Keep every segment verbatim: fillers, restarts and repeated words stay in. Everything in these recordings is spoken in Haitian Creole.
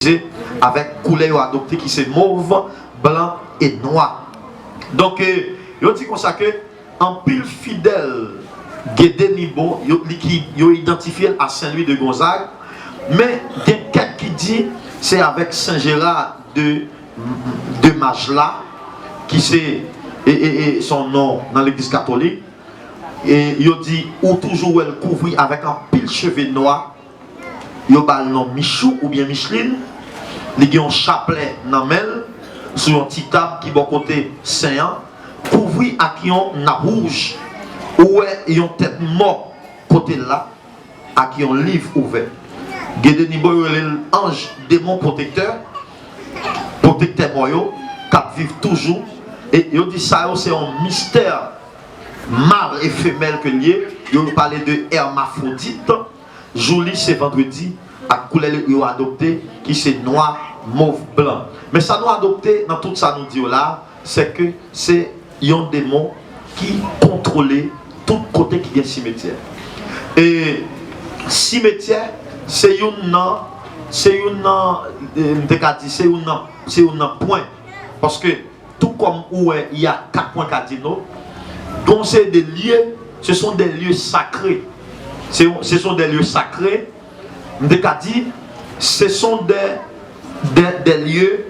avèk koulè yo adopte ki se mov, blan e nwa. Donk, eh, yo di konsa ke anpil fidèl Gede Nibo, yo, li ki, yo idantifye l a Saint-Louis de Gonzague, men gen kèk ki di se avèk Sen Jera de, de Majla, ki se, e, e, e, son non nan legliz katolik, e yo di ou toujou wè l kouvri avèk anpil cheve nwa, yo ba l non Michou oubyen Micheline. Li gen yon chaplè nan men l, sou yon ti tab ki bò kote sen an, kouvri ak yon nap wouj. Ou wè yon tèt mò kote l la, ak yon liv ouvè. Gede Nibo yo rele l anj demon pwotektè, pwotektè mò yo, k ap viv toujou. E yo di sa yo se yon mistè mal e femèl ke l ye. Yo pale de èmafwodit. Jou li se vandredi ak koulè yo adopte ki se nwa, mov, blan. Men sa nou adopte nan tout sa nou di yo la, se ke se yon demon ki kontwole tout kote ki gen simetyè. E simetyè se youn nan, se youn nan, e, m te ka di, se youn nan, se youn nan pwen. Paske tou kòm ou wè, il y a quatre points cardinaux. Donc, c'est des lieux, ce sont des lieux sacrés. Ce, ce sont des lieux sacrés. M te ka di, ce sont des, des, des lieux,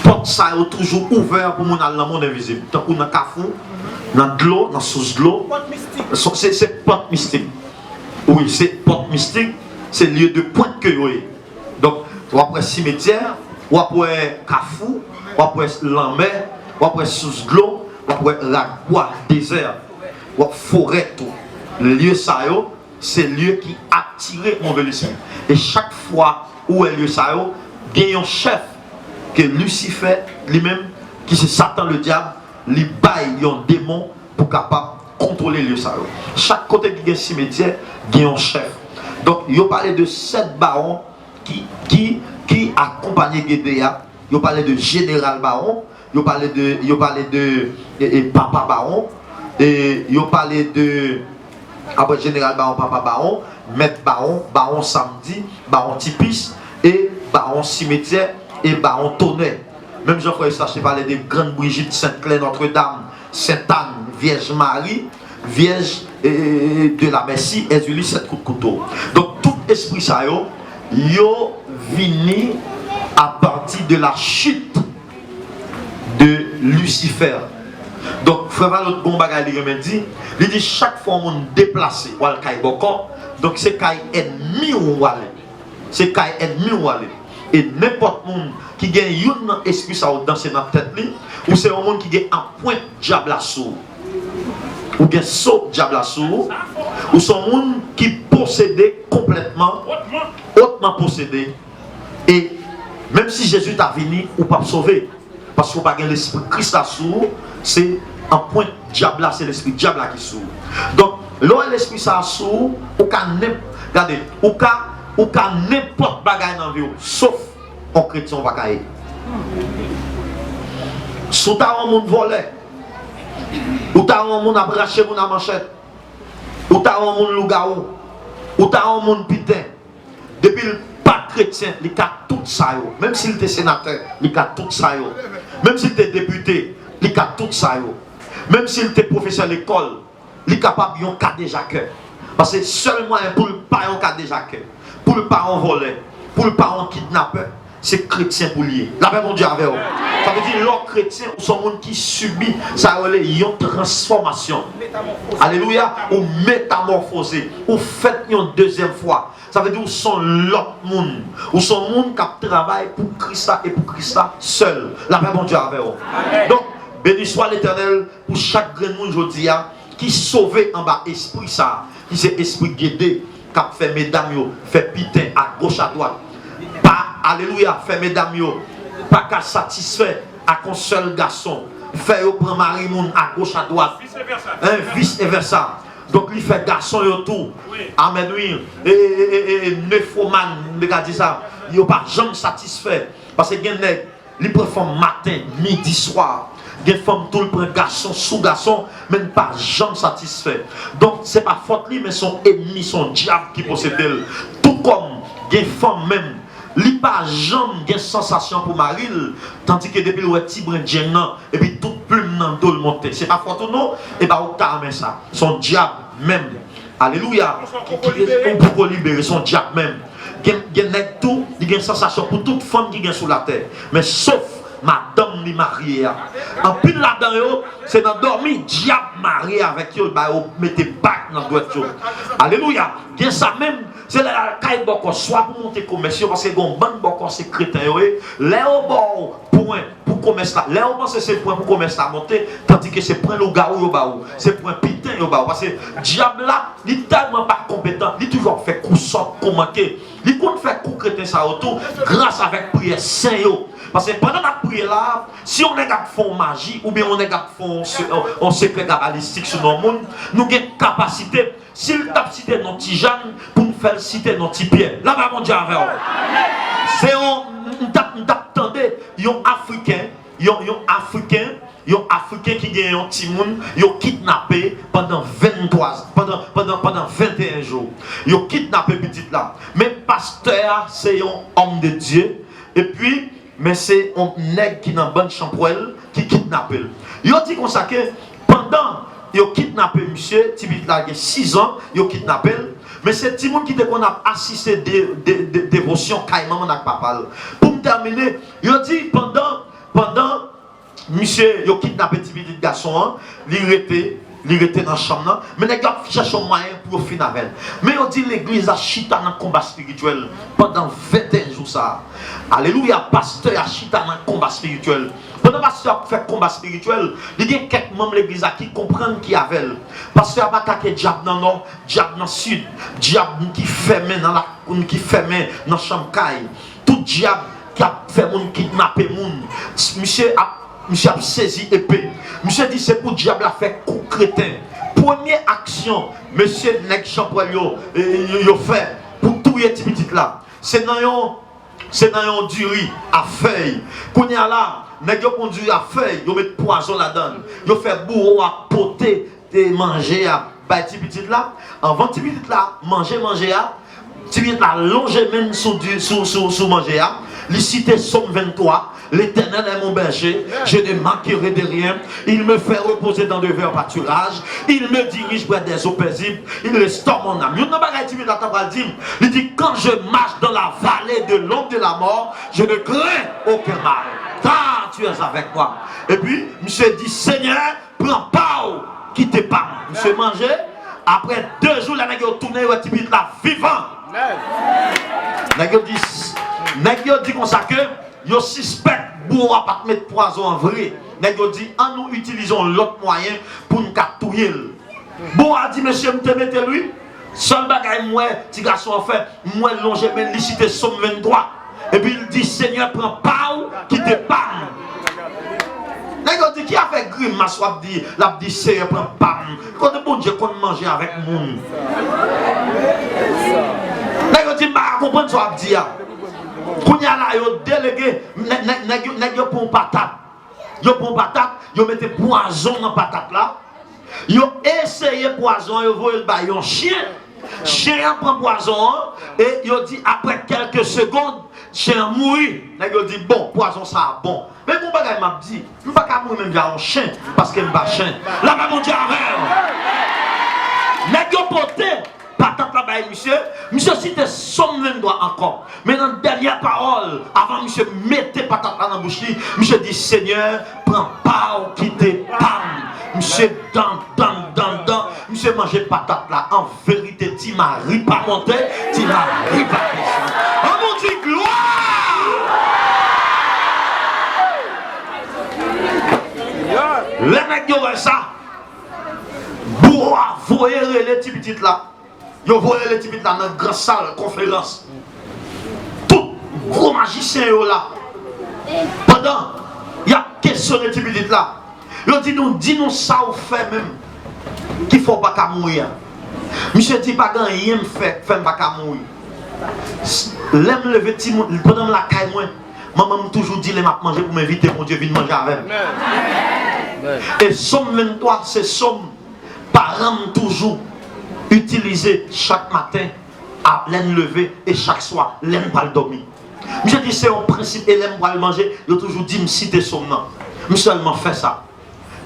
pòt sa yo toujou ouvè pou moun al nan mond envizib. Tankou nan kafou, nan dlo, nan sous dlo. Se, se pòt mistik. Wi, se pòt mistik, se lieu de pointe ke yo ye. Donk, w ap wè simetyè, w ap wè kafou, w ap wè lanmè, w ap wè sous dlo, w ap wè rak bwa, dezè, w ap forè tou. Lye sa yo, se lye ki atire move lespri. E chak fwa ou wè lye sa yo, gen yon chèf ke Lisifè, li menm, ki se Satan Ledyab, li bay yon demon pou kapab kontwole lye sa yo. Chak kote ki gen simetyè, gen yon chèf. Donk, yo pale de sèt bawon ki, ki, ki akonpanye Gede a. Yo pale de jeneral bawon, yo pale de, yo pale de, e, e, papa bawon, e yo pale de, apre jeneral bawon, papa bawon, mèt bawon, bawon Samdi, bawon Tipis, e bawon Simetyè, e bawon Tonè. Menm jan frè Eustache te pale de Grann Brijit, Sent Klè, Nòtredam, Sent Ann, Vyèj Mari, Vyèj, e, e, e, de la Mèsi, Èzili, Sèt Kout Kouto. Donk, tout espri sa yo, yo vini apati de la chit de Lisifè. Donk, frè Valot, gon bagay li renmen di, li di chak fwa yon moun deplase, w al kay bòkò, donk se kay ènmi w w ale. Se kay ènmi w ale. E nenpòt moun ki gen youn nan espri sa yo danse nan tèt li, ou se yon moun ki gen anpwent dyab la sou ou. Ou gen so dyab la sou ou. Ou se yon moun ki posede konplètman, otman posede. E menm si Jezi ta vini, ou p ap sove. Paske w pa gen lespri Kris la sou ou, se anpwent dyab la, se lespri dyab la ki sou ou. Donk, lè w wè lespri sa a sou ou, ou ka nenp-, gade, ou ka, ou ka nenpòt bagay nan vi w, sof yon kretyen w pa ka ye. Si w ta wè yon moun vòlè, ou ta wè yon moun ap rache moun a manchèt, ou ta wè yon moun lougawou, ou ta wè yon moun piten, depi l pa kretyen, li ka tout sa yo. Menm si l te senatè, li ka tout sa yo. Menm si l te depite, li ka tout sa yo. Menm si l te pwofesè lekòl, li kapab yon kadejakè. Paske sèl mwayen pou l pa yon kadejakè, pou l pa yon vòlè, pou l pa yon kidnapè, se kretyen pou l ye. Lapè Bondye avè w. Sa vle di, lè w kretyen, ou se yon moun ki sibi sa yo rele yon transfòmasyon. Alelouya! Ou metamòfoze, ou fèt yon dezyèm fwa. Sa vle di ou se yon lòt moun. Ou se yon moun k ap travay pou Kris la e pou Kris la sèl. Lapè Bondye avè w. Donk, beni swa Letènèl pou chak grenn moun jodi a ki sove anba espri sa a, ki se espri Gede, k ap fè medam yo fè piten agoch adwat. Pa, alelouya, fè medam yo pa ka satisfè ak yon sèl gason. Fè yo pran mari moun agoch adwat. Hein, vis e vèsa. Donk, li fè gason yo tou. Amèn, wi. E, e, e, e, e, nefwomàn, m te ka di sa. Yo pa janm satisfè. Paske gen nèg, li pran fanm maten, midi, swa. Gen fanm tou, l pran gason sou gason, men l pa janm satisfè. Donk, se pa fòt li, men se yon ènmi, se yon dyab ki posede l. Tou kòm gen fanm menm, Li pa janm gen sansasyon pou mari l, tandike depi l wè ti bren djeng nan, epi tout plim nan do l monte. Se pa fòt ou non, e pa ou k ta renmen sa. Se yon dyab menm. Alelouya. Ki, ki, ou poko libere, se yon dyab menm. Gen, gen nèg tou, li gen sansasyon pou tout fanm ki gen sou latè. Men sof madanm li marye a. Anpil ladan yo, se nan dòmi, dyab mare avèk yo, ba yo mete bag nan dwèt yo. Alelouya. Gen sa menm, se lè l al kay bòkò, swa pou monte komès yo, paske gen yon bann bòkò se kreten yo ye. Lè yo ba w pwen pou komès la, lè yo panse se pwen pou komès la monte, tandike se pwen lougawou yo ba ou, se pwen piten yo ba ou. Paske dyab la, li tèlman pa konpetan, li toujou ap fè kou sòt, kou manke. Li konn fè kou kreten sa yo tou, gras avèk priyè sen yo. Paske pandan n ap priye la, si yon nèg ap fè yon maji, oubyen yon nèg ap fè yon se-, yon, yon sekrè kabalistik sou non moun, nou gen kapasite, si l t ap site non Ti Jan, pou n fè l site non Ti Pyè. Lapè Bondye avè w. Se yon, m t ap, m t ap tande yon Afriken, yon, yon Afriken, yon Afriken ki gen yon timoun, yo kidnape pandan venntwa, pandan, pandan, pandan venteyen jou. Yo kidnape pitit la. Men pastè a, se yon homme de Dieu, epi, men se yon nèg ki nan bann chanpwèl ki kidnape l. Yo di konsa ke pandan yo kidnape misye, ti pitit la gen sis an, yo kidnape l, men se timoun ki te konn ap asiste de, de, de, devosyon kay manman l ak papa l. Pou m tèmine, yo di pandan, pandan misye, yo kidnape ti pitit gason an, li rete, li rete nan chanm nan. Men nèg yo ap chèche yon mwayen pou yo fin avè l. Men yo di legliz la chita nan konba espirityèl pandan venteyen jou sa a. Alelouya, pastè a chita nan konba espirityèl. Pandan pastè a ap fè konba espirityèl, li gen kèk manm legliz la ki konprann ki avè l. Pastè a ap atake dyab nan nò, dyab nan sid, dyab ki fèmen nan lakou, ki fèmen nan chanm kay. Tout dyab k ap fè moun kidnape moun. Misye ap, misye ap sezi epe. Misye di se pou dyab la fè kou kreten. Premye aksyon mesye nèg chanpwèl yo, yo, yo fè pou touye ti pitit la, se nan yon, se nan yon diri a fèy. Kounye a la, nèg yo pran diri a fèy, yo met pwazon ladan l. Yo fè bouwo a pote te manje a bay ti pitit la. Anvan ti pitit la manje manje a, ti pitit la lonje men l sou, di- sou, sou, sou manje a. Li site Sòm venntwa, L'Éternel est mon berger, je ne manquerai de rien. Il me fait reposer dans de verts pâturages. Il me dirige près des eaux paisibles. Il restaure mon âme. Youn nan bagay ti pitit la ta pral di m, li di, quand je marche dans la vallée de l'ombre de la mort, je ne crains aucun mal. Car tu es avec moi. Epi, misye di, Senyè, pran pa w, kite pa m. Misye manje. Apre de jou, lè nèg yo tounen, yo wè ti pitit la vivan. Nèg yo di, nèg yo di konsa ke yo sispèk bouwo a pa t met pwazon an vre. Nèg yo di, ann nou itilize yon lòt mwayen pou n ka touye l. Bouwo a di, mesye, m te mete l wi. Sèl bagay m wè ti gason an fè, m wè l lonje men l, li site Sòm venntwa. Epi l di, Senyè, pran pa w, kite pa m. Nèg yo di, ki afè grimas w ap di, l ap di, Senyè, pran pa m. Kote Bondye konn manje avèk moun? Nèg yo di, m pa ka konprann sa w ap di a. Kounye a la, yo delege, nèg, nèg, nèg yo, nèg yo pran yon patat. Yo pran yon patat, yo mete pwazon nan patat la. Yo eseye pwazon an, yo voye l bay yon chen. Chen an pran pwazon an, e yo di, apre kèlke segonn, chen an mouri. Nèg yo di, bon, pwazon sa a bon. Men gon bagay m ap di, m pa ka mouri menm jan yon chen, paske m pa chen. Lapè Bondye avè w. Nèg yo pote patat la bay misye, misye site Sòm venntwa ankò. Men nan dènyè pawòl, avan misye mete patat la nan bouch li, misye di, Senyè, pran pa w, kite pa m. Misye dan, dan, dan, dan. Misye manje patat la. An verite, ti mari pa monte, ti mari pa desann. An nou di glwa! Lè nèg yo wè sa, bouwo a voye rele ti pitit la. Yo voye rele ti pitit la nan gran sal konferans. Tout gwo majisyen yo la. Pandan y ap kesyone ti pitit la, yo di nou, di nou sa w fè menm ki fè w pa ka mouri a. Misye di, pa gen anyen m fè k fè m pa ka mouri. S- Lè m leve timoun, pandan m lakay mwen, manman m toujou di lè m ap manje pou m envite Bondye vin manje avè m. E Sòm venntwa se sòm paran m toujou itilize chak maten, a, lè n leve, e chak swa, lè n pral dòmi. Misye di se yon prensip, e lè m pral manje, yo toujou di m site Sòm nan. M sèlman fè sa.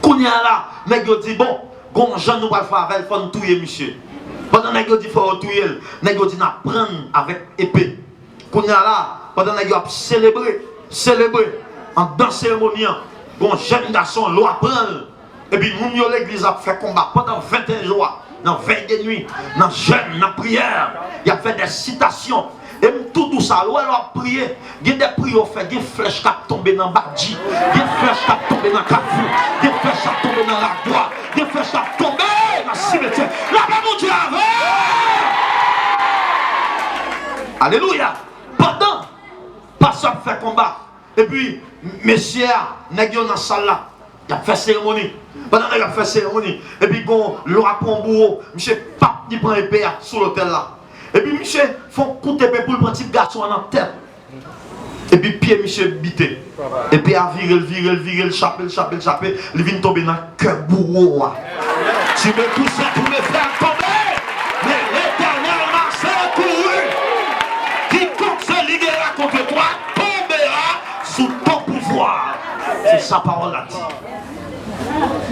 Kounye a la, nèg yo di, bon, gon jan nou pral fè avè l, fò n touye misye. Pandan nèg yo di fò yo touye l, nèg yo di n ap pran l avèk epe. Kounye a la, pandan nèg yo ap selebre, selebre, anndan seremoni an, gon jèn gason, lwa pran l. Epi moun yo legliz ap fè konba pandan venteyen jou a, nan vèy de nwi, nan jèn, nan priyè, y ap fè dè sitasyon. E m tou dous a, lè w ap priye, gen dè priye w fè, gen flèch k ap tonbe nan Badji, gen flèch k ap tonbe nan Kafou, gen flèch k ap tonbe nan Lagwa, gen flèch k ap tonbe nan simetyè. Lapè Bondye avè w! Alelouya! Pandan pastè ap fè konba, epi mesye a, nèg yo nan sal la, y ap fè seremoni. Pandan nèg ap fè seremoni, epi gon lwa pran bouwo, misye pap, li pran epe a sou lotèl la. Epi misye fè yon kout epe pou l pran ti gason an nan tèt. Epi pye misye bite. Epe a vire l, vire l, vire l, chape l, chape l, chape l, li vin tonbe nan kè bouwo a. Tu me pousses pour me faire tomber, mais l'Éternel m'a secouru. Quiconque se liguera contre toi tombera sous ton pouvoir. Se sa pawòl la di.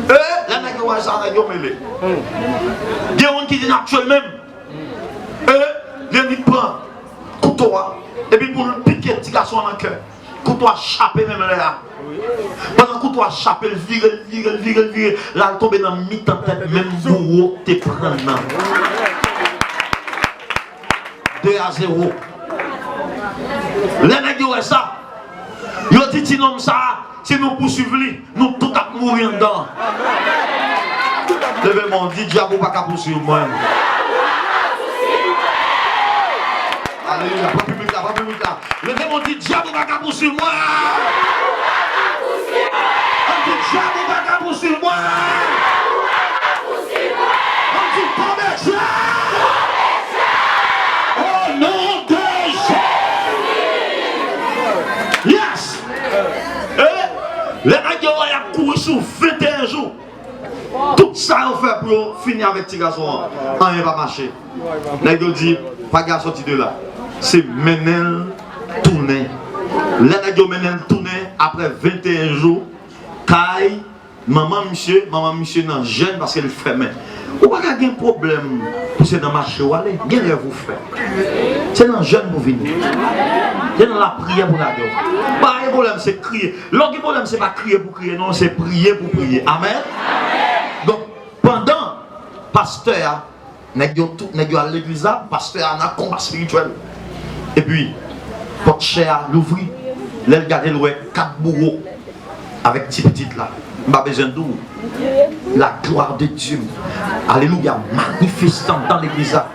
E, lè nèg yo wè sa, nèg yo mele. Gen moun ki di n ap tye l menm. E, li annik pran kouto a, epi pou l pike ti gason an nan kè. Kouto a chape menm lè a. Pandan kouto a chape, l vire, l vire, l vire, l vire, l al tonbe nan mitan tèt menm bouwo te pran nan. De a zewo. Lè nèg yo wè sa, yo di ti nonm sa a, si nou pouswiv li, nou tout ap mouri anndan. Leve men w, di, dyab ou pa ka pouswiv mwen. Alelouya, pran piblik la, pran piblik la. Leve men w, di, dyab ou pa ka pouswiv mwen. Ann di, dyab ou pa ka pouswiv mwen. Ann di, tonbe dyab. O non de Jezi. Yes. E, lè nèg yo wè y ap kouri sou venteyen jou, tout sa yo fè pou yo fini avèk ti gason an, anyen pa mache. Nèg yo di, pa gen sòti de la. Se mennen l tounen. Lè nèg yo mennen l tounen, apre venteyen jou, kay manman misye, manman misye nan jèn paske l fèmen. Ou pa ka gen pwoblèm pou se nan mache w ale. Gen rèv ou fè. Se nan jèn pou vini. Se nan lapriyè pou lage w. Pa gen pwoblèm, se kriye. Lè w gen pwoblèm, se pa kriye pou kriye, non, se priye pou priye. Amèn? Donk, pandan pastè a, nèg yo tout, nèg yo al legliz la, pastè a nan konba espirityèl. Epi, pòt chè a louvri. Lè l gade, l wè kat bouwo avèk ti pitit la. M pa bezwen di w. La gloire de Dieu, alelouya, manifeste anndan legliz la.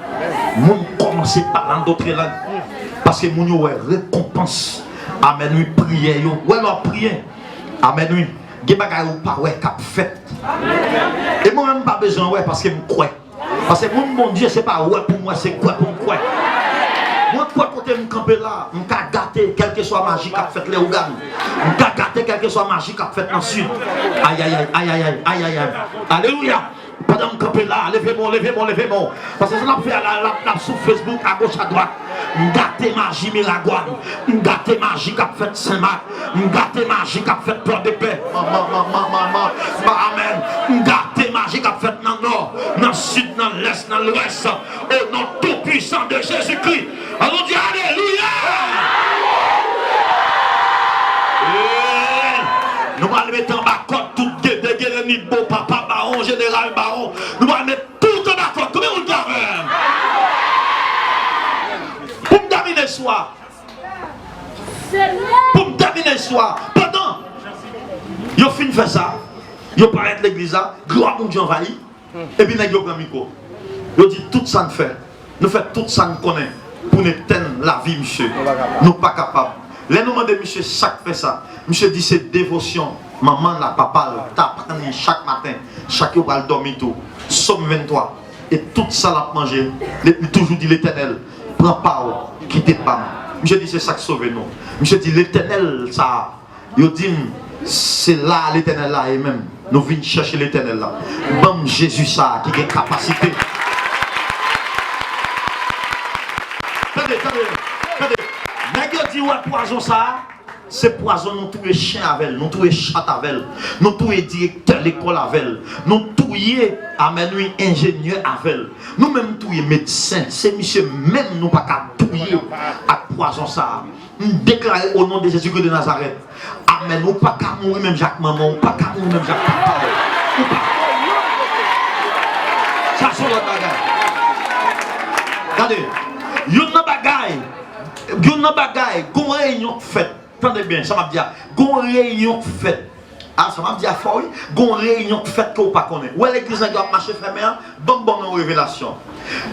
Moun kòmanse pale an dòt lang. Paske moun yo wè rekonpans. Amèn, wi, priyè yo. Wè lè w ap priye. Amèn, wi. Gen bagay ou pa wè k ap fèt. E mwen menm, m pa bezwen wè paske m kwè. Paske moun Bondye, se pa wè pou m wè, se kwè pou m kwè. Mwen kwè kote m kanpe la, m ka gate kèlkeswa maji k ap fèt Leyogàn. M ka gate kèlkeswa maji k ap fèt nan Sid. Ayayay, ayayay, ayayay. Alelouya. Pandan m kanpe la, leve men w, leve men w, leve men w. Paske sa n ap fè a la, l ap, l ap sou Facebook, agoch, adwat. M gate maji Miragwàn. M gate maji k ap fèt Senmak. M gate maji k ap fèt Pòdepè. Manman, manman, manman. Amèn. M gate maji k ap fèt nan Nò, nan Sid, nan Lès, nan Lwès. O non tou pwisan de Jezikri. An nou di alelouya! Alelouya! Hey! Nou pral mete anba kòd tout Gede, Gede, Nibo, Papa Bawon, Jeneral Bawon. Nou pral met tout anba kòd. Konbyen moun k avè m? Pou m tèmine istwa. Pou m tèmine istwa. Pandan yo fin fè sa, yo parèt legliz la, glwa Bondye anvayi. Epi nèg yo pran mikwo. Yo di tout sa n fè. Nou fè tout sa n konnen pou n etenn lavi misye. Nou pa kapab. Lè nou mande misye sa k fè sa, misye di se devosyon manman l ak papa l t aprann li chak maten, chak yo pral dòmi tou. Sòm venntwa. E tout sa l ap manje, li, li toujou di Letènèl, pran pa w, kite pa m. Misye di se sa k sove nou. Misye di Letènèl sa a, yo di m, se la Letènèl la ye menm. Nou vin chèche Letènèl la. Ban m Jezi sa a ki gen kapasite. Tande, tande, tande. Nèg yo di Nou wè pwazon sa a, se pwazon nou touye chen avè l, nou touye chat avè l, nou touye direktè lekòl avè l, nou touye, amèn wi, enjenyè avè l. Nou menm touye medsen, se misye menm nou pa ka touye ak pwazon sa a. M deklare o non de Jezikri de Nazarèt. Amèn. Ou pa ka mouri menm jan ak manman w, ou pa ka mouri menm jan ak papa w. Ou pa. Sa se yon lòt bagay. Gade, youn nan bagay, youn nan bagay, gon reyinyon k fèt. Tande byen, sa m ap di a. Gon reyinyon k fèt. A, sa m ap di a fò, wi. Gon reyinyon k fèt ke w pa konnen. Ou wè legliz nèg yo ap mache fèmen an? Ban m ba w yon revelasyon.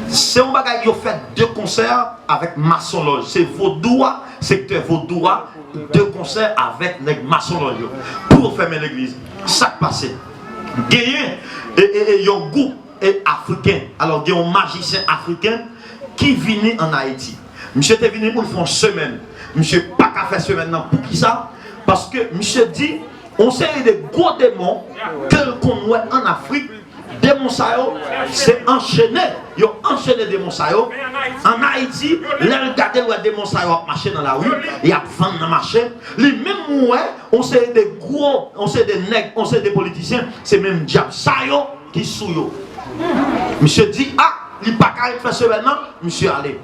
Se yon bagay yo fè de konsè avèk masonlòj. Se vodou a, sektè vodou a, de konsè avèk nèg masonlòj yo. Pou yo fèmen legliz. Sa k pase? Genyen e, e, e yon gwoup e, afriken. Alò, gen yon majisyen afriken ki vini ann Ayiti. Misye te vini pou l fè yon semèn. Misye pa ka fè semèn nan. Poukisa? Paske misye di, yon seri de gwo demon ke l konn wè ann Afrik, demon sa yo, se anchene. Yo anchene demon sa yo. Ann Ayiti, lè l gade, l wè demon sa yo ap mache nan lari, y ap vann nan mache. Li menm wè, yon seri de gwo, yon seri de nèg, yon seri de politisyen, se menm dyab sa yo ki sou yo. Misye di, a, li pa ka ret fè semèn nan, misye ale.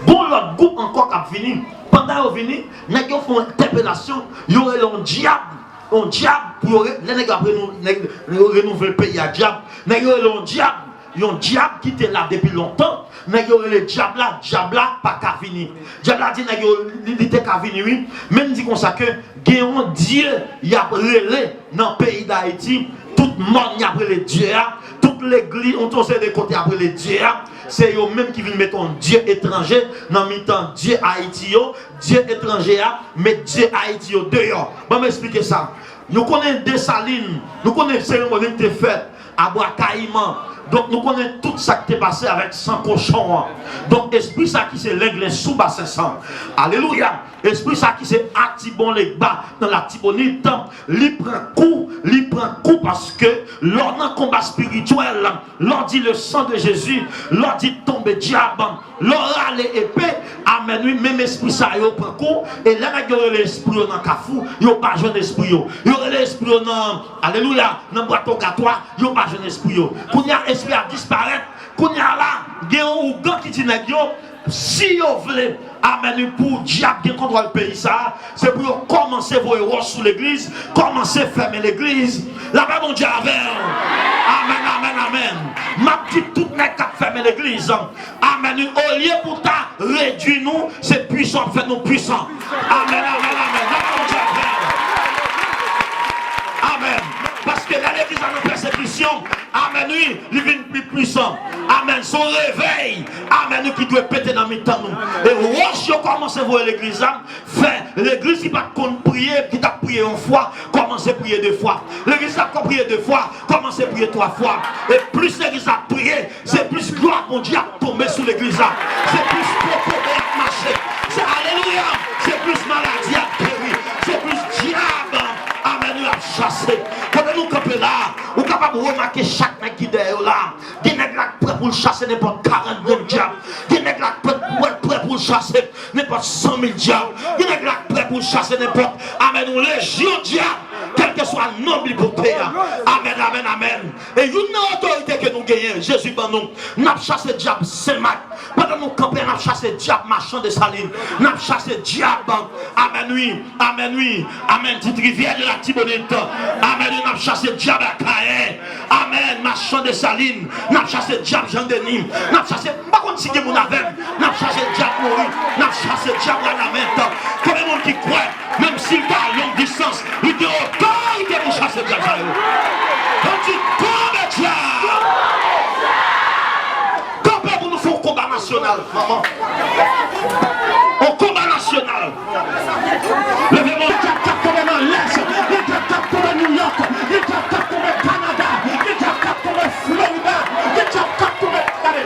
Gon lòt gwoup ankò k ap vini. Pandan yo vini, nèg yo fè yon entèpelasyon, yo rele yon dyab, yon dyab pou yo re-, lè nèg yo ap renou-, nèg yo renouvle peyi a dyab, nèg yo rele yon dyab, yon dyab ki te la depi lontan, nèg yo rele dyab la, dyab la pa ka vini. Dyab la di nèg yo, li, li te ka vini, wi. Men m di konsa ke gen yon dye y ap rele nan peyi Dayiti, tout mòn y ap rele dye a, tout legliz, yon seri de kote y ap rele dye a, se yo menm ki vin mete yon dye etranje nan mitan dye Ayiti yo, dye etranje a met dye Ayiti yo deyò. Ban m eksplike sa. Nou konnen Desalin, nou konnen seremoni ki te fèt a Bwa Kayiman. Donk, nou konnen tout sa k te pase avèk san kochon an. Donk, espri sa ki se Lenglen sou Basen San. Alelouya! Espri sa ki se Atibon Legba nan Latibonit, li pran kou, li pran kou paske lè w nan konba espirityèl, lè w di le sang de Jésus, lè w di tonbe dyab, lè w rale epe, amèn wi, menm espri sa yo pran kou, e lè nèg yo rele espri yo nan Kafou, yo pa jwenn espri yo. Yo rele espri yo nan, alelouya, nan bwat ogatwa, yo pa jwenn espri yo. Kounye a, espri a disparèt. Kounye a la, gen yon ougan ki di nèg yo, si yo vle, amèn wi, pou dyab gen kontwòl peyi sa a, se pou yo kòmanse voye wòch sou legliz, kòmanse fèmen legliz. Lapè Bondye avè w. Amèn, amèn, amèn. M ap di tout nèg k ap fèmen legliz, amèn wi, olye pou ta redui nou, se pwisan w ap fè nou pwisan. Amèn, amèn, amèn. Lapè Bondye avè w. Amèn. Paske lè legliz la nan pèsekisyon, amèn wi, li vin pi pwisan. Amèn. Se yon revèy, amèn wi, ki dwe pete nan mitan nou. E wòch yo kòmanse voye legliz la, fè legliz ki pa t konn priye, ki t ap priye yon fwa, kòmanse priye de fwa. Legliz la konn priye de fwa, kòmanse priye twa fwa. E plis legliz la ap priye, se plis glwa Bondye ap tonbe sou legliz la. Se plis kokobe ap mache. Se alelouya. Se plis maladi ap geri. Se plis dyab, amèn, yo ap chase. Kote nou kanpe la, ou kapab remake chak nèg ki dèyè yo la. Gen nèg la k prè pou l chase nenpòt karant grenn dyab. Gen nèg la k prè, prè, prè pou l chase nenpòt san mil dyab. Gen nèg la k prè pou l chase nenpòt, amèn, yon lejyon dyab, kèlkeswa nonb li pote a. Amèn, amèn, amèn. E youn nan otorite ke nou genyen, Jezi ban nou, n ap chase dyab Senmak. Pandan nou kanpe, n ap chase dyab Machan Desalin. N ap chase dyab, amèn wi, amèn wi, amèn, Ti Rivyè de Latibonit. Amèn wi, n ap chase dyab Akayè. Amèn, Machan Desalin. N ap chase dyab Jan Deni. N ap chase, m pa konn si gen moun avè m. N ap chase dyab Mori. N ap chase dyab Wanament. Konbyen moun ki kwè, menm si l ta long distans, li gen otorite pou chase dyab sa yo? Bandi, tonbe dyab! Kanpe pou nou fè yon konba nasyonal, manman. Yon konba nasyonal. Leve men w. Gen dyab k ap tonbe nan Lès, gen dyab k ap tonbe Nouyòk, gen dyab k ap tonbe Kanada, gen dyab k ap tonbe Florida, gen dyab k ap tonbe, gade.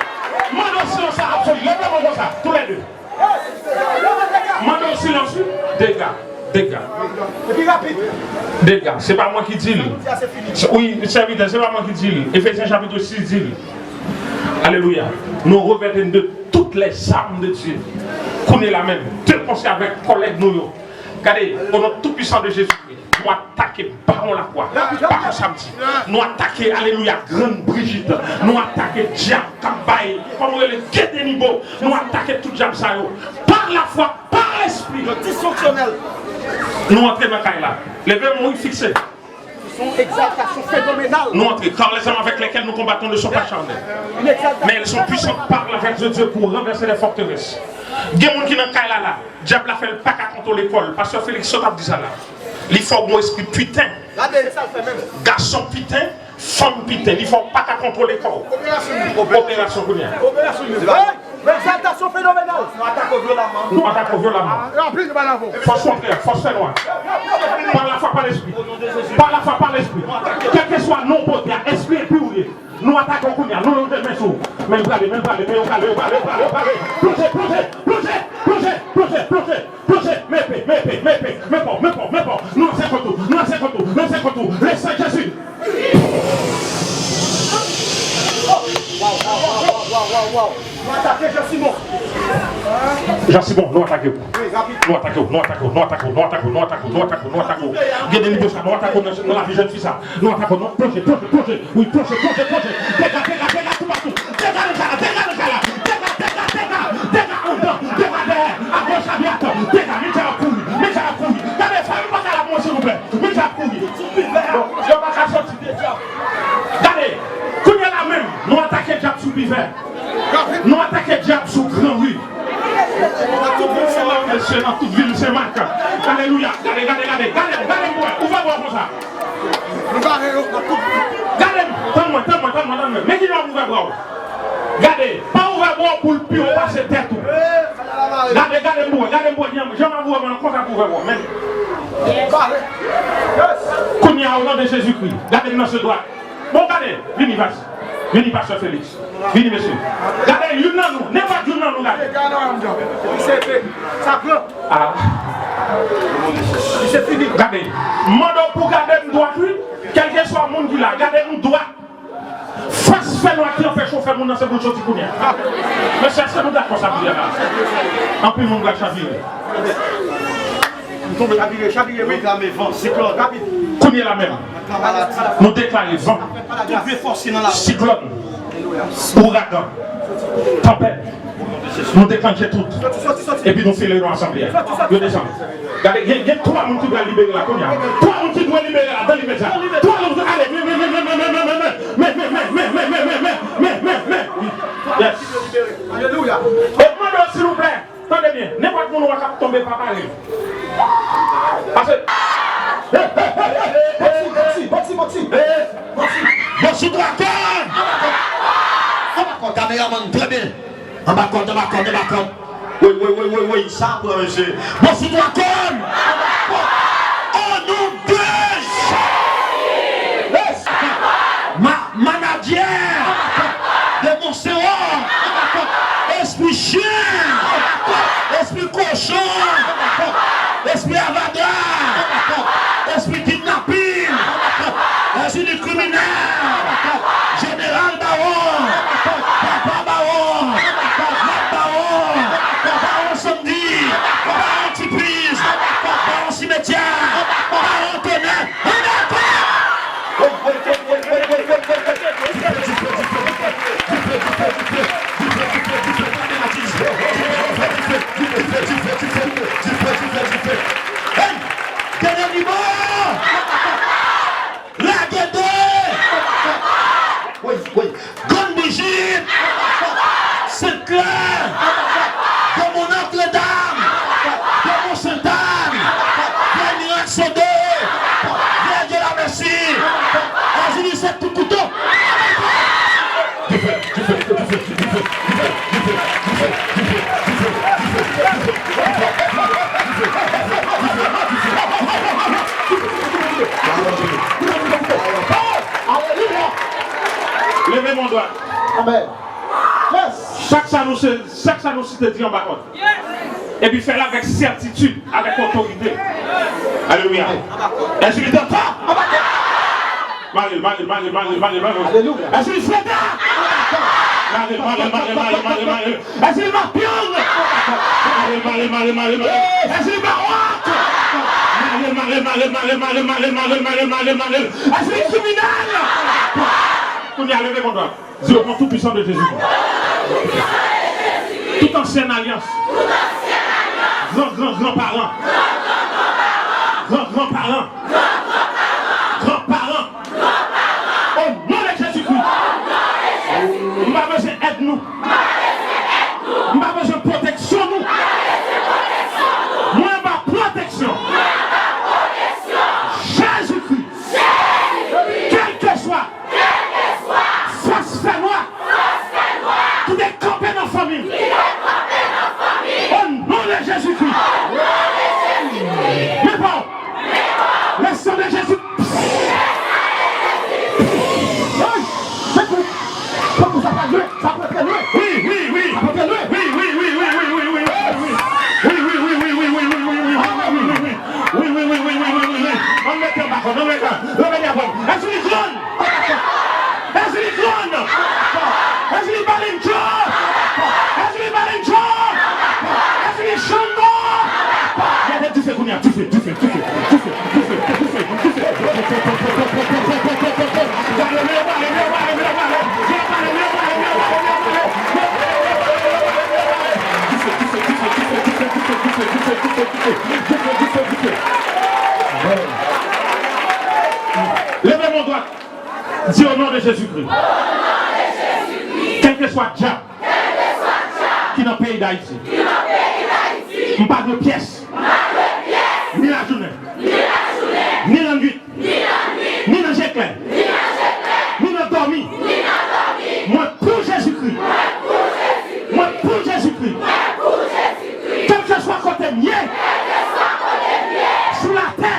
Mande w silans sa, absoli. Leve men w konsa, toulède. Mande w silans, wi. Dega, dega. Epi rapid. Dega, se pa mwen ki di l. Se, wi, sèvitè, se pa mwen ki di l. Efesyen chapit sis di l. Alelouya. Nous revêtons de toutes les armes de Dieu. Kounye la menm, de konsè avèk kòlèg nou yo. Gade, o non toupisan de Jezikri, nou atake Bawon Lakwa, Bawon Samdi. Nou atake, alelouya, Grann Brijit. Nou atake dyab k ap bay, kòman w rele, Gedenibo. Nou atake tout dyab sa yo. Pa lafwa, pa lespri. Yo disfonksyonèl. Nou antre nan kay la. Leve men w, wi, fikse. Son egzaltasyon fenomenal. Nou antre, car les armes avec lesquelles nous combattons ne sont pas charnelles, mais elles sont puissantes par la force de Dieu pour renverser les forteresses. Gen moun ki nan kay la la, dyab la fè l pa ka kontwole kò l. Pastè Felix, sa w t ap di sa la? Li fè w gon espri piten. Gade sa l fè menm. Gason piten, fanm piten. Li fè w pa ka kontwole kò w. Operasyon. Operasyon kounye a. Operasyon. Egzaltasyon fenomenal. Nou atake w vyoleman. Nou atake w vyoleman. Rapid, nou pale avè w. Fòs kontrè, fòs fènwa. Pa lafwa, pa lespri. Pa lafwa, pa lespri. Kèlkeswa non w pote a, espri enpi w ye. Nou atake w kounye a, nou lonje men sou ou. Men l prale, men l prale, men yo prale, yo prale, yo prale, yo prale. Plonje, plonje, plonje, plonje, plonje, plonje, plonje. Men epe, men epe, men epe, men pa w, men pa w, men pa w. Nou lanse kont ou, nou lanse kont ou, nou lanse kont ou. Le sang de Jésus. Waw, waw, waw. Nou atake Jean Simon. Jean Simon, nou atake w. Nou atake w, nou atake w, nou atake w, nou atake w, nou atake w, nou atake w, nou atake w, nou atake w. Gen de nivo sa, nou atake w nan, nan lavi jèn fi sa. Nou atake w, nou plonje, plonje, plonje. Wi, plonje, plonje, plonje. Dega, dega, dega, toupatou. Dega nan kay la, dega nan kay la. Dega, dega, dega, dega anndan, dega dèyè. Agoch, adyat. Dega, medya ap kouri, medya ap kouri. Gade, fanmi pa ka la pou mwen, silvouplè. Medya ap kouri. Bon, yo pa ka soti. Gade, kounye a la menm, nou atake dyab sou Pivè. Nou atake dyab sou Gran Ri. Nan tout vil Sen Mak, mesye, nan tout vil Sen Mak. Alelouya. Gade, gade, gade, gade, gade m bwè. Ouvè bra w konsa. Nou bare yo nan tout vil. Gade m, tann mwen, tann mwen, tann mwen, tann mwen. Men ki jan w ouvè bra w. Gade, pa ouvè bra w pou l pi wo pase tèt ou. Gade, gade m pou wè, gade m pou wè, jan, jan m ap ouvè mwen nan konsa pou ouvè bra w, men. Kounye a, o non de Jezikri, gade m nan je dwat. Bon, gade, vini, vas. Vini, pastè Felix. Vini, mesye. Gade, youn nan nou, nenpòt youn nan nou, gade. Sa pran. Ah. Gade, m mande w pou gade m dwat, wi. Kèlkeswa moun ki la, gade m dwat. Fòs fènwa ki anpeche w fè moun nan se pou l soti kounye a. Mesye, èske nou dakò sa kounye a la? Anpil moun pral chavire. Nou tonbe, chavire, chavire, wi. Reklame van, siklòn. Rapid. Kounye a la menm, nou deklare van, siklòn, ouragan, tanpèt. Nou deklannche tout. Epi nou file nan asanble a. Yo desann. Gade, gen, gen twa moun ki pral libere la kounye a. Twa moun ki dwe libere la, dan limedya. Twa moun, ale, men, men, men. Wi. Yes. Alelouya. E mande w, silvouplè, tande byen. Nenpòt moun ou wè k ap tonbe, pa pale. Pase. Bòsi, bòsi, bòsi, bòsi. Bòsi twa kòn. Anba kòn, kameramann, trè byen. Anba kòd, anba kòd, anba kòd. Woy, woy, woy, woy, woy, sa pran, mesye. Bòsi twa kòn. O non de Jezi. Ma-, manager. Demon sewò. Espri chen. Espri kochon. Espri avadra. Espri kidnapin. Espri kriminèl. Jeneral Bawon. Papa Bawon. Mèt Bawon. Bawon Sandy. Bawon Tipis. Bawon Simetyè. Bawon Tonè. Anba kòd. Hey! Dènye nivo! Lage de! Woy, woy! Grann Brijit! Sent Klè! Demon Nòtredam! Demon Sentàn! Vye mirak sonde! Vye dye lamèsi! Azili sèt kout kouto! Leve men dwat. Amen. Yes. Chak sa nou se, chak sa nou site di anba kòd. Epi fè l avèk sètitid, avèk otorite. Alelouya. Èske li dakò? Mare l, mare l, mare l, mare l, mare l, mare l. Alelouya. Èske li freda? Mare, mare, mare, mare, mare, mare. Èske li pa pyong? Mare, mare, mare, mare, mare. Èske li pa wòk? Mare, mare, mare, mare, mare, mare, mare, mare, mare, mare. Èske li kriminèl? Kounye a, leve kont ou. Di, au nom tout puissant de Jésus. Tout ancienne alliance. Gran, gran, gran paran. Gran, gran paran. Gran paran. Au nom de Jésus-Christ. M pa bezwen èd nou. M pa bezwen pwoteksyon nou. Mwen anba pwoteksyon Jezikri. Kèlkeswa fòs fènwa ki te kanpe nan fanmi m, au nom de Jésus-Christ. Men pa w. Le sang de Jésus. Ay! Tankou, tankou sa pral lwen, sa pral trè lwen. Wi, wi, wi. Sa pral trè lwen. Wi, wi, wi. Wi, wi, wi. Ann mete anba kòd, ann mete. Leve dyabòl. Èske li grann? Èske li grann? Èske li Balinjo? Èske li Balinjo? Èske li Shango? Mete dife kounye a, dife, dife, dife, dife, dife, dife, dife. Leve men dwat. Di, au nom de Jésus-Christ. Kèlkeswa dyab ki nan peyi Dayiti, m pa dwe pyès, ni lajounen, ni lannwit, ni nan je klè, ni nan dòmi. Mwen pou Jezikri. Mwen pou Jezikri. Kèlkeswa kote m ye sou latè,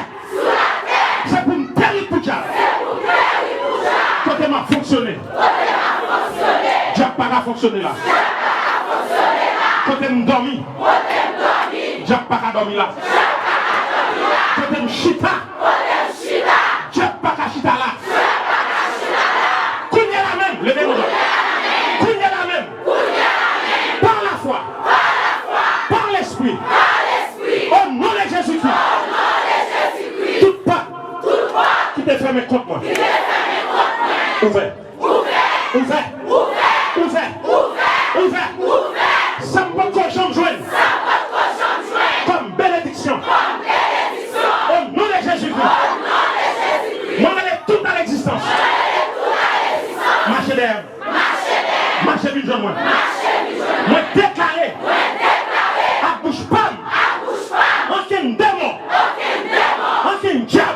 se pou m tèrit pou dyab. Kote m ap fonksyone, dyab pa ka fonksyone la. Kote m dòmi, dyab pa ka dòmi la. Kote m chita, dyab pa ka chita la. Kounye a la menm, leve men w. Kounye a la menm, par la foi, par l'esprit, au nom de Jésus-Christ, tout pòt ki te fèmen kont mwen, ouvè. Ouvè! Ouvè! Ouvè! Ouvè! Sa m potko janm jwenn kòm benediksyon. Au nom de Jésus-Christ. Mwen rele tout a legzistans. Mache dèyè m. Mache vin jwenn mwen. Mwen deklare ak bouch pa m, okenn demon, okenn dyab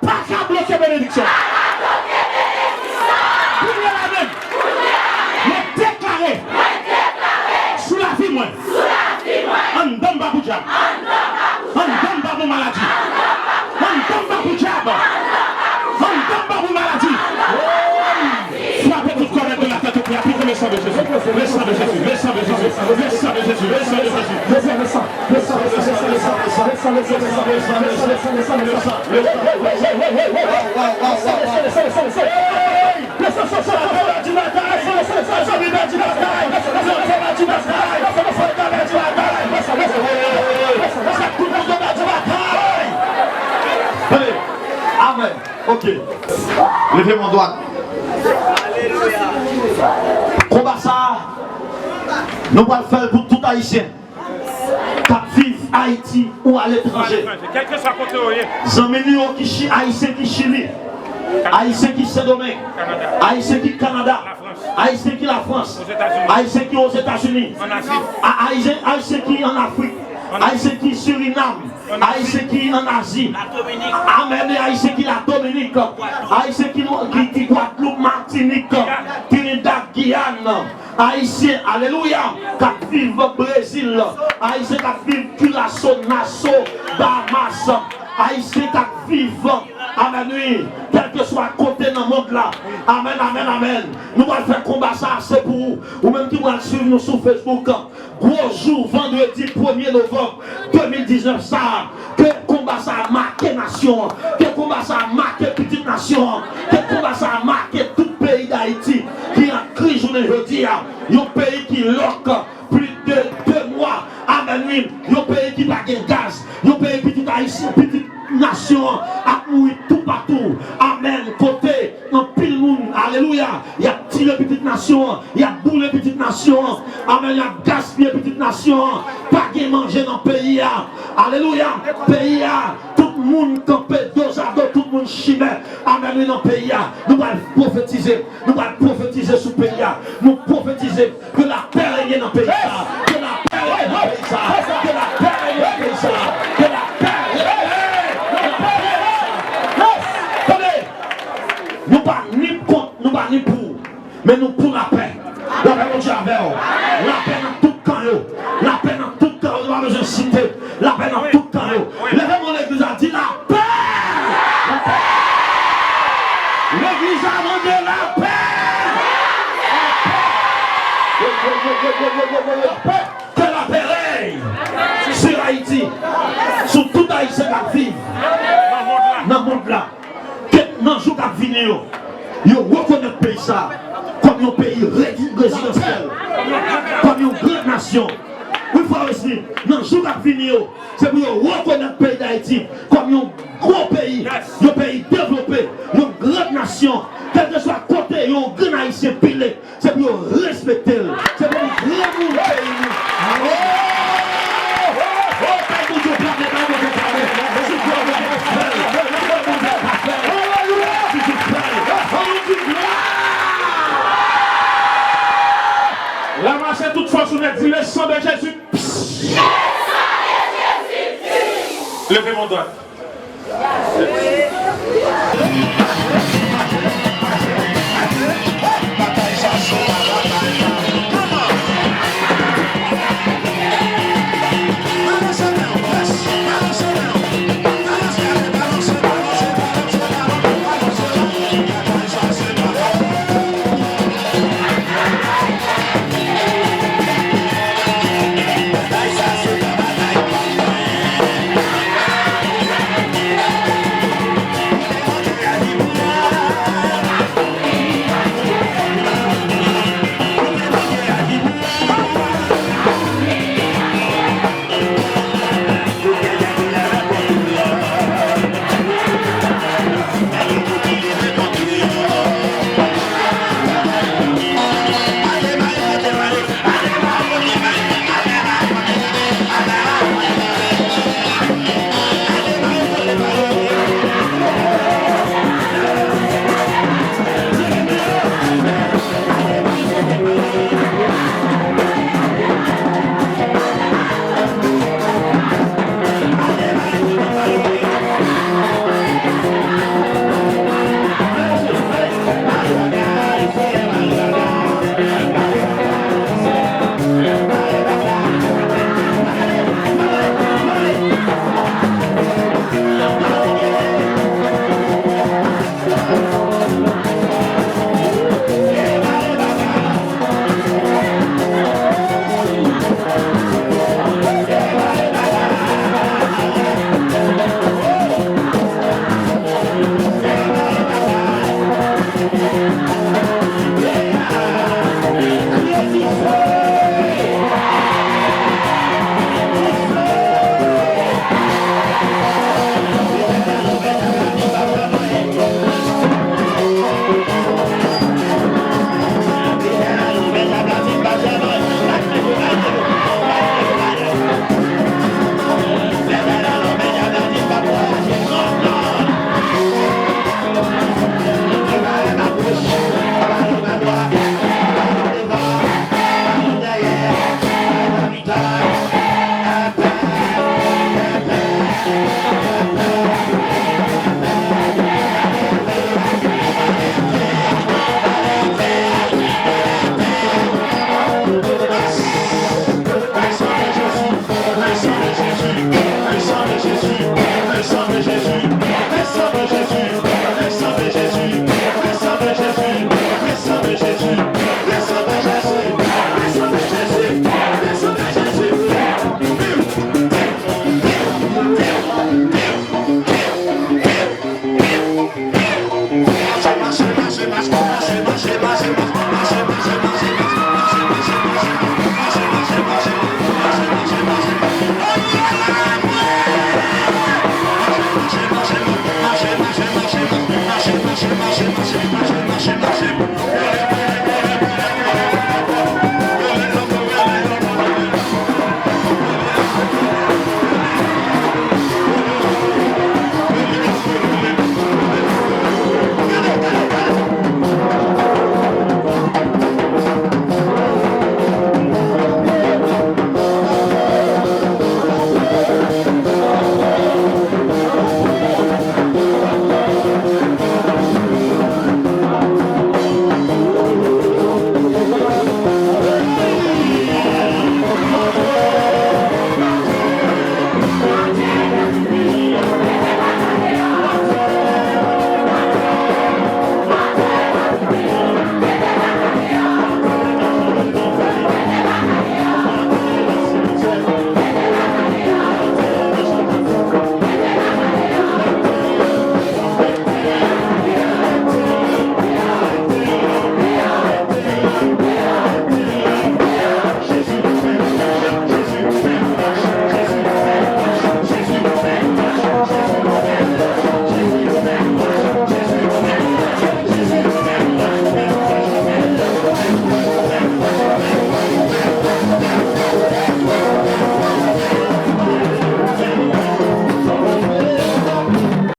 pa ka bloke benediksyon. Kounye a la menm, mwen deklare sou lavi mwen, anndan m pa pou dyab, anndan m pa pou maladi, anndan m pa pou dyab, anndan m pa pou maladi. Frape tout kò nèg de la tèt o pye a, pike le sang de Jésus. Le sang de Jésus, le sang de Jésus, le sang de Jésus, le sang de Jésus. Amèn. Ok. Leve men dwat. Konba sa a, nou pral fè l pou tout Ayisyen k ap viv Ayiti ou aletranje. Kèlkeswa kote w ye. Zanmi nou yo ki chi-, Ayisyen ki Chili, Ayisyen ki Sendomeng, Ayisyen ki Kanada, Ayisyen ki Lafrans, Ayisyen ki Ozetazini, Ayisyen, Ayisyen ki ann Afrik, Ayisyen ki Sirinam, Ayisyen ki ann Azi, amèn, e Ayisyen ki Ladominik, Ayisyen ki, ki, ki Gwadloup, Matinik, Trinidad, Giyàn, Ayisyen, alelouya, k ap viv Brezil, Ayisyen k ap viv Kiraso, Naso, Bahamas, Ayisyen k ap viv, amèn, wi, kèlkeswa kote nan mond la, amèn, amèn, amèn. Nou pral fè konba sa a, se pou ou, ou menm ki pral swiv nou sou Facebook. Gwo jou vandredi premye novanm de mil diznèf sa a, ke konba sa a make nasyon an, ke konba sa a make pitit nasyon an, ke konba sa a make tout peyi Dayiti ki an kriz jounen Yon peyi ki lòk plis de de mwa. Amèn, wi. Yon peyi ki pa gen gaz. Yon peyi pitit ayisyen, pitit nasyon an ap mouri toupatou. Amèn. Kote anpil moun, alelouya, y ap tiye pitit nasyon an, y ap boule pitit nasyon an. Amèn. Y ap gaspiye pitit nasyon an. Pa gen manje nan peyi a. Alelouya. Peyi a, tout moun kanpe dozado, tout moun chimè. Amèn, wi, nan peyi a. Nou pral pwofetize. Nou pral pwofetize sou peyi a. Nou pwofetize ke lapè renye nan peyi sa. Ke lapè renye nan peyi sa. Ke lapè renye nan peyi sa. Ke lapè renye nan peyi sa. Tande, nou pa ni kont, nou pa ni pou, men nou pou lapè. Lapè Bondye avè w. Lapè nan tout kan yo. Lapè nan tout kan yo. Nou pa bezwen site. Lapè nan tout kan yo. Leve men w legliz la, di lapè! Lapè! Legliz la mande lapè! Lapè! Ke lapè rèy sou Ayiti, sou tout Ayisyen k ap viv nan mond la. Ke nan jou k ap vini yo, yo rekonèt peyi sa a kòm yon peyi redi-, rezidansyèl, kòm yon gran nasyon. Wi, frè Wesley, nan jou k ap vini yo, se pou yo rekonèt peyi Dayiti kòm yon gwo peyi, yon peyi devlope, yon gran nasyon. Kèlkeswa kote yon grenn Ayisyen pile, se pou yo respekte l. Se pou nou granmoun peyi nou. Oh! Oh, bay Bondye yon klame, bay Bondye yon klame. Si Bondye ka fè l, si Bondye ka fè l, si Bondye ka fè l, ann nou di glwa! Lavache tout fòs ou nèt, di le sang de Jésus. Leve men dwat.